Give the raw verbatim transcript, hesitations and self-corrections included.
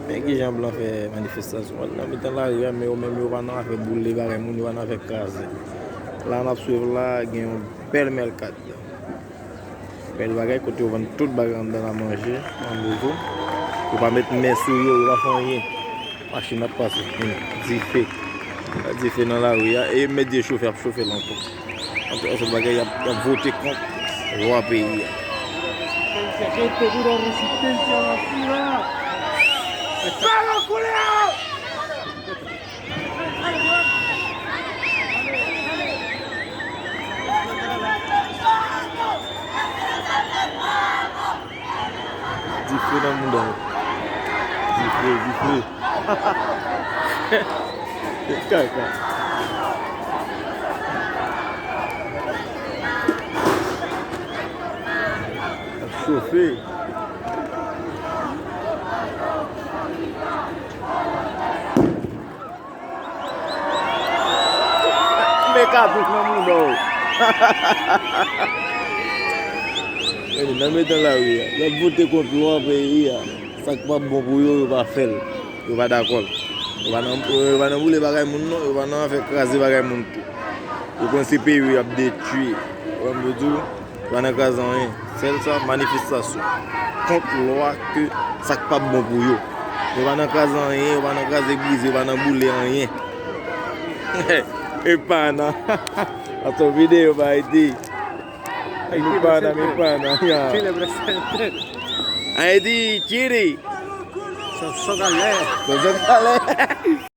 Men kijan blan fè manifestasyon an nan mitan lari a, men yo menm yo pa nan afè boule bagay moun, yo pa nan afè kraze. La n ap swiv la, gen yon pèlmèl kat. Bèl bagay, kote yo vann tout bagay anndan la, manje, nan bozo. Yo pa met men sou yo, yo pa fè anyen. Machin ap pase, hmm, dife. Dife nan lari a, e mèt di chofè ap chofe l ankò. Antouka, se bagay y ap, y ap vote kont lwa peyi a. Dife nan mouda yo. Dife, dife. Kaka. Ap chofe. Men katouch nan mouda w. Gade, nan mitan lari a, y ap vote kont lwa peyi a. Sa k p ap bon pou yo, yo pa fè l. Yo pa dakò l. Yo pa nan, yo, yo pa nan boule bagay moun non, yo pa nan afè kraze bagay moun tou. Yo konn se peyi yo y ap detwi. Ou konprann m di w? Yo pa nan kraze anyen. Sèl sa, manifestasyon kont lwa ke sa k p ap bon pou yo. Yo pa nan kraze anyen, yo pa nan kraze brize, yo pa nan boule anyen. E pa nan. Ato videyo pa ede. Mi pana, mi pana, ya. Chile presente. Haiti, Chile. Soso Galè. Soso Galè.